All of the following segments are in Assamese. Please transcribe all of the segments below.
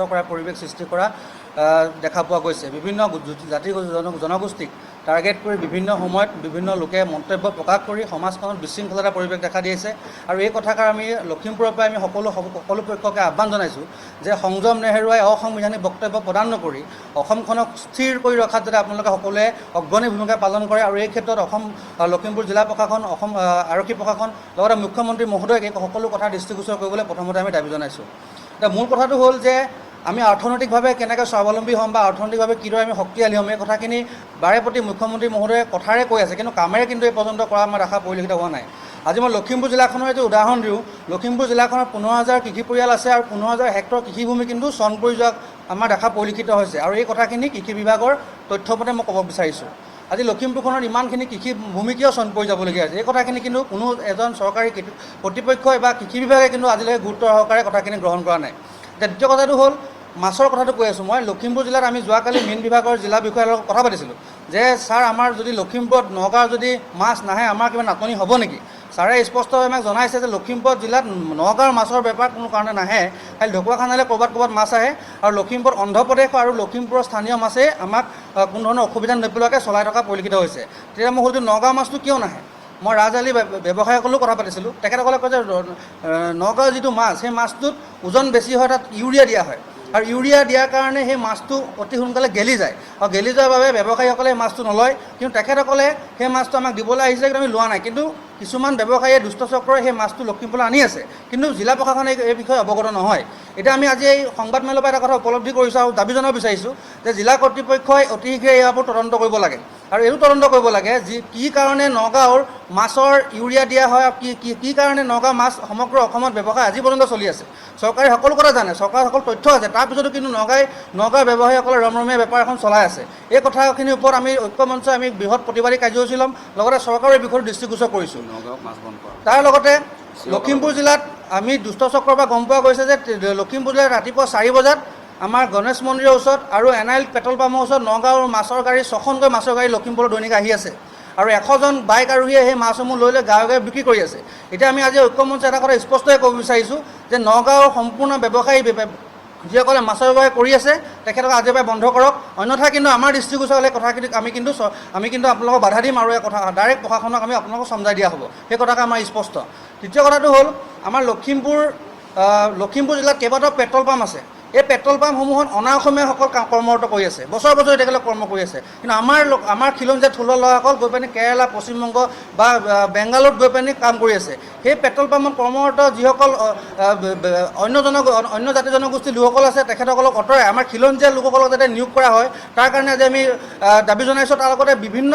অশান্ত কৰাৰ পৰিৱেশ সৃষ্টি কৰা দেখা পোৱা গৈছে। বিভিন্ন জাতি জনগোষ্ঠীক টাৰ্গেট কৰি বিভিন্ন সময়ত বিভিন্ন লোকে মন্তব্য প্ৰকাশ কৰি সমাজখনত বিশৃংখলতাৰ পৰিৱেশ দেখা দিছে। আৰু এই কথাষাৰ আমি লখিমপুৰৰ পৰাই আমি সকলো সকলো পক্ষকে আহ্বান জনাইছোঁ যে সংযম নেহেৰুৱাই অসাংবিধানিক বক্তব্য প্ৰদান নকৰি অসমখনক স্থিৰ কৰি ৰখাত যাতে আপোনালোকে সকলোৱে অগ্ৰণী ভূমিকা পালন কৰে। আৰু এই ক্ষেত্ৰত অসম লখিমপুৰ জিলা প্ৰশাসন, অসম আৰক্ষী প্ৰশাসন, লগতে মুখ্যমন্ত্ৰী মহোদয়ক এই সকলো কথা দৃষ্টিগোচৰ কৰিবলৈ প্ৰথমতে আমি দাবী জনাইছোঁ। এতিয়া মূল কথাটো হ'ল যে আমি অৰ্থনৈতিকভাৱে কেনেকৈ স্বাৱলম্বী হ'ম বা অৰ্থনৈতিকভাৱে কিদৰে আমি শক্তিশালী হ'ম, এই কথাখিনি বাৰে প্ৰতি মুখ্যমন্ত্ৰী মহোদয়ে কথাৰে কৈ আছে, কিন্তু কামেৰে কিন্তু এই পৰ্যন্ত কৰা আমাৰ আশা পৰিলক্ষিত হোৱা নাই। আজি মই লখিমপুৰ জিলাখনৰ এটি উদাহৰণ দিওঁ। লখিমপুৰ জিলাখনত 15,000 কৃষি পৰিয়াল আছে আৰু 15,000 হেক্টৰ কৃষিভূমি কিন্তু চন পৰি যোৱা আমাৰ দেখা পৰিলক্ষিত হৈছে। আৰু এই কথাখিনি কৃষি বিভাগৰ তথ্যমতে মই ক'ব বিচাৰিছোঁ। আজি লখিমপুৰখনত ইমানখিনি কৃষি ভূমি কিয় চন পৰি যাবলগীয়া হৈছে, এই কথাখিনি কিন্তু কোনো এজন চৰকাৰী কৰ্তৃপক্ষই বা কৃষি বিভাগে কিন্তু আজিলৈকে গুৰুত্ব সহকাৰে কথাখিনি গ্ৰহণ কৰা নাই। এতিয়া দ্বিতীয় কথাটো হ'ল মাছৰ কথাটো কৈ আছোঁ মই। লখিমপুৰ জিলাত আমি যোৱাকালি মীন বিভাগৰ জিলা বিষয়াৰ লগত কথা পাতিছিলোঁ যে ছাৰ, আমাৰ যদি লখিমপুৰত নগাঁৱৰ যদি মাছ নাহে আমাৰ কিবা নাটনি হ'ব নেকি? ছাৰে স্পষ্টভাৱে আমাক জনাইছে যে লখিমপুৰ জিলাত নগাঁৱৰ মাছৰ বেপাৰ কোনো কাৰণে নাহে, খালি ঢকুৱাখানালৈ ক'ৰবাত ক'ৰবাত মাছ আহে। আৰু লখিমপুৰত অন্ধ্ৰপ্ৰদেশ আৰু লখিমপুৰৰ স্থানীয় মাছেই আমাক কোনো ধৰণৰ অসুবিধা নেপেলোৱাকৈ চলাই থকা পৰিলক্ষিত হৈছে। তেতিয়া মই সুধিলোঁ নগাঁৱৰ মাছটো কিয় নাহে? মই ৰাজআলি ব্যৱসায়ীসকলেও কথা পাতিছিলোঁ, তেখেতসকলে কয় যে নগাঁৱৰ যিটো মাছ সেই মাছটোত ওজন বেছি হয়, তাত ইউৰিয়া দিয়া হয় আৰু ইউৰিয়া দিয়াৰ কাৰণে সেই মাছটো অতি সোনকালে গেলি যায় আৰু গেলি যোৱাৰ বাবে ব্যৱসায়ীসকলে সেই মাছটো নলয়। কিন্তু তেখেতসকলে সেই মাছটো আমাক দিবলৈ আহিছিলে, কিন্তু আমি লোৱা নাই। কিন্তু কিছুমান ব্যৱসায়ীয়ে দুষ্ট চক্ৰই সেই মাছটো লখিমপুৰলৈ আনি আছে, কিন্তু জিলা প্ৰশাসনে এই বিষয়ে অৱগত নহয়। এতিয়া আমি আজি এই সংবাদমেলৰ পৰা এটা কথা উপলব্ধি কৰিছোঁ আৰু দাবী জনাব বিচাৰিছোঁ যে জিলা কৰ্তৃপক্ষই অতি শীঘ্ৰে এই ওপৰত তদন্ত কৰিব লাগে আৰু এইটো তদন্ত কৰিব লাগে যি কি কাৰণে নগাঁৱৰ মাছৰ ইউৰিয়া দিয়া হয় আৰু কি কি কি কাৰণে নগাঁও মাছ সমগ্ৰ অসমত ব্যৱসায় আজি পৰ্যন্ত চলি আছে। চৰকাৰে সকলো কথা জানে, চৰকাৰৰ সকলো তথ্য আছে, তাৰপিছতো কিন্তু নগাঁৱৰ ব্যৱসায়ীসকলে ৰমৰমীয়া বেপাৰ এখন চলাই আছে। এই কথাখিনিৰ ওপৰত আমি ঐক্যমঞ্চই আমি বৃহৎ প্ৰতিবাদী কাৰ্যসূচী ল'ম, লগতে চৰকাৰৰ এই বিষয়টো দৃষ্টিগোচৰ কৰিছোঁ। তাৰ লগতে লখিমপুৰ জিলাত আমি দুষ্ট চক্ৰৰ পৰা গম পোৱা গৈছে যে লখিমপুৰ জিলাত ৰাতিপুৱা 4 বজাত আমাৰ গণেশ মন্দিৰৰ ওচৰত আৰু এন আই এল পেট্ৰল পাম্পৰ ওচৰত নগাঁৱৰ মাছৰ গাড়ী 6খনকৈ মাছৰ গাড়ী লখিমপুৰৰ দৈনিক আহি আছে আৰু 100জন বাইক আৰোহীয়ে সেই মাছসমূহ লৈ লৈ গাঁৱে গাঁৱে বিক্ৰী কৰি আছে। এতিয়া আমি আজি ঐক্যমঞ্চই এটা কথা স্পষ্টকৈ ক'ব বিচাৰিছোঁ যে নগাঁৱৰ সম্পূৰ্ণ ব্যৱসায়ী যিসকলে মাছৰ ব্যৱসায় কৰি আছে তেখেতক আজিৰ পৰাই বন্ধ কৰক, অন্যথা কিন্তু আমাৰ দৃষ্টিগোচৰ হ'লে কথাখিনি আমি কিন্তু আপোনালোকক বাধা দিম আৰু এই কথা ডাইৰেক্ট প্ৰশাসনক আমি আপোনালোকক চমজাই দিয়া হ'ব, সেই কথাটো আমাৰ স্পষ্ট। তৃতীয় কথাটো হ'ল আমাৰ লখিমপুৰ জিলাত কেইবাটাও পেট্ৰল পাম্প আছে। এই পেট্ৰল পাম্পসমূহত অনা অসমীয়াসকল কৰ্মৰত কৰি আছে, বছৰ বছৰ তেখেতলোকে কৰ্ম কৰি আছে। কিন্তু আমাৰ খিলঞ্জীয়া থলুৱা লোকসকল গৈ পিনি কেৰেলা, পশ্চিমবংগ বা বেংগালোৰত গৈ পিনি কাম কৰি আছে। সেই পেট্ৰল পাম্পত কৰ্মৰত যিসকল অন্য জাতি জনগোষ্ঠীৰ লোকসকল আছে তেখেতসকলক আঁতৰাই আমাৰ খিলঞ্জীয়া লোকসকলক যাতে নিয়োগ কৰা হয় তাৰ কাৰণে আজি আমি দাবী জনাইছোঁ। তাৰ লগতে বিভিন্ন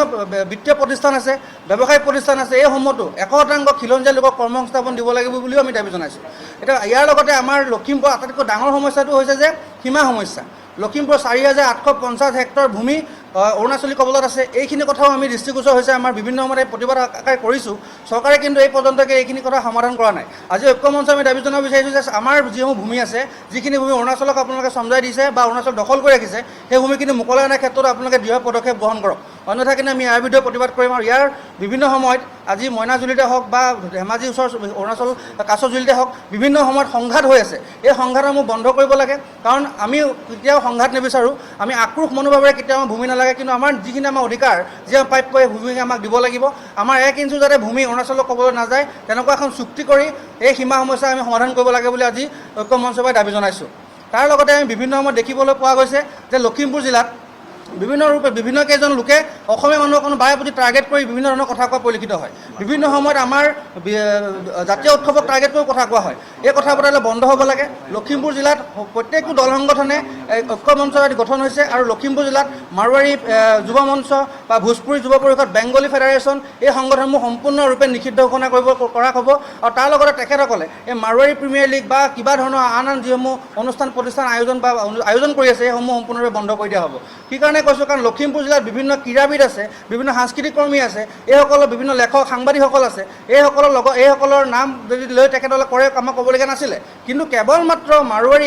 বিত্তীয় প্ৰতিষ্ঠান আছে, ব্যৱসায়িক প্ৰতিষ্ঠান আছে, এইসমূহতো 100% খিলঞ্জীয়া লোকক কৰ্মসংস্থাপন দিব লাগিব বুলিও আমি দাবী জনাইছোঁ। এতিয়া ইয়াৰ লগতে আমাৰ লখিমপুৰৰ আটাইতকৈ ডাঙৰ সমস্যাটো হৈছে যে সীমা সমস্যা। লখিমপুৰৰ 4,850 হেক্টৰ ভূমি অৰুণাচলী কবলত আছে। এইখিনি কথাও আমি দৃষ্টিগোচৰ হৈছে, আমাৰ বিভিন্ন সময়ত এই প্ৰতিবাদ আকাৰে কৰিছোঁ। চৰকাৰে কিন্তু এই পৰ্যন্তকে এইখিনি কথা সমাধান কৰা নাই। আজি ঐক্যমঞ্চ আমি দাবী জনাব বিচাৰিছোঁ যে আমাৰ যিসমূহ ভূমি আছে, যিখিনি ভূমি অৰুণাচলক আপোনালোকে চমজাই দিছে বা অৰুণাচল দখল কৰি ৰাখিছে, সেই ভূমিখিনি মোকলাই অনাৰ ক্ষেত্ৰত আপোনালোকে দৃঢ় পদক্ষেপ গ্ৰহণ কৰক, অন্যথা কিন্তু আমি ইয়াৰ বিৰুদ্ধে প্ৰতিবাদ কৰিম। আৰু ইয়াৰ বিভিন্ন সময়ত আজি মইনাজুলিতে হওক বা ধেমাজি ওচৰ অৰুণাচল কাছজুলিতে হওক বিভিন্ন সময়ত সংঘাত হৈ আছে। এই সংঘাতসমূহ বন্ধ কৰিব লাগে, কাৰণ আমি কেতিয়াও সংঘাত নিবিচাৰোঁ, আমি আক্ৰোশ মনোভাৱেৰে কেতিয়াও আমাৰ ভূমি নালাগে, কিন্তু আমাৰ যিখিনি আমাৰ অধিকাৰ, যি আমাৰ প্ৰাপ্য সেই ভূমি আমাক দিব লাগিব। আমাৰ 1 ইঞ্চো যাতে ভূমি অৰুণাচলক ক'বলৈ নাযায় তেনেকুৱা এখন চুক্তি কৰি এই সীমা সমস্যা আমি সমাধান কৰিব লাগে বুলি আজি ঐক্যমঞ্চৰ পৰা দাবী জনাইছোঁ। তাৰ লগতে আমি বিভিন্ন সময়ত দেখিবলৈ পোৱা গৈছে যে লখিমপুৰ জিলাত বিভিন্ন ৰূপে বিভিন্ন কেইজন লোকে অসমীয়া মানুহক কোনো বাৰে প্ৰতি টাৰ্গেট কৰি বিভিন্ন ধৰণৰ কথা কোৱা পৰিলক্ষিত হয়। বিভিন্ন সময়ত আমাৰ জাতীয় উৎসৱক টাৰ্গেট কৰি কথা কোৱা হয়। এই কথা বতৰা বন্ধ হ'ব লাগে। লখিমপুৰ জিলাত প্ৰত্যেকটো দল সংগঠনে ঐক্যমঞ্চ আদি গঠন হৈছে আৰু লখিমপুৰ জিলাত মাৰোৱাৰী যুৱ মঞ্চ বা ভোজপুৰী যুৱ পৰিষদ, বেংগলী ফেডাৰেশ্যন এই সংগঠনসমূহ সম্পূৰ্ণৰূপে নিষিদ্ধ ঘোষণা কৰা হ'ব। আৰু তাৰ লগতে তেখেতসকলে এই মাৰোৱাৰী প্ৰিমিয়াৰ লীগ বা কিবা ধৰণৰ আন আন যিসমূহ অনুষ্ঠান প্ৰতিষ্ঠান আয়োজন বা আয়োজন কৰি আছে সেইসমূহ সম্পূৰ্ণৰূপে বন্ধ কৰি দিয়া হ'ব। কি কাৰণে এইকাৰণে কৈছোঁ, কাৰণ লখিমপুৰ জিলাত বিভিন্ন ক্ৰীড়াবিদ আছে, বিভিন্ন সাংস্কৃতিক কৰ্মী আছে, এইসকলৰ বিভিন্ন লেখক, সাংবাদিকসকল আছে। এইসকলৰ লগত এইসকলৰ নাম যদি লৈ তেখেতসকলে কৰে, আমাক ক'বলগীয়া নাছিলে। কিন্তু কেৱল মাত্ৰ মাৰোৱাৰী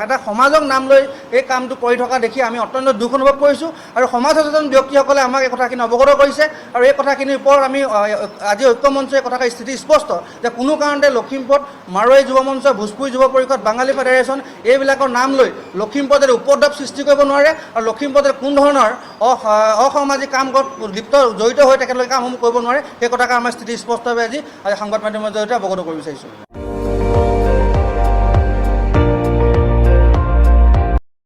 এটা সমাজক নাম লৈ এই কামটো কৰি থকা দেখি আমি অত্যন্ত দুখ অনুভৱ কৰিছোঁ আৰু সমাজ সচেতন ব্যক্তিসকলে আমাক এই কথাখিনি অৱগত কৰিছে। আৰু এই কথাখিনিৰ ওপৰত আমি আজি ঐক্য মঞ্চই এই কথাৰ স্থিতি স্পষ্ট যে কোনো কাৰণতে লখিমপুৰত মাৰোৱাৰী যুৱ মঞ্চ, ভোজপুৰী যুৱ পৰিষদ, বাঙালী ফেডাৰেশ্যন এইবিলাকৰ নাম লৈ লখিমপুৰত যাতে উপদ্ৰৱ সৃষ্টি কৰিব নোৱাৰে আৰু লখিমপুৰত যাতে কোনো ধৰণৰ অসামাজিক কাম লিপ্ত জড়িত হৈ তেখেতলোকে কামসমূহ কৰিব নোৱাৰে, সেই কথাকে আমাৰ স্থিতি স্পষ্টভাৱে আজি আজি সংবাদ মাধ্যমৰ জৰিয়তে অৱগত কৰিব বিচাৰিছোঁ।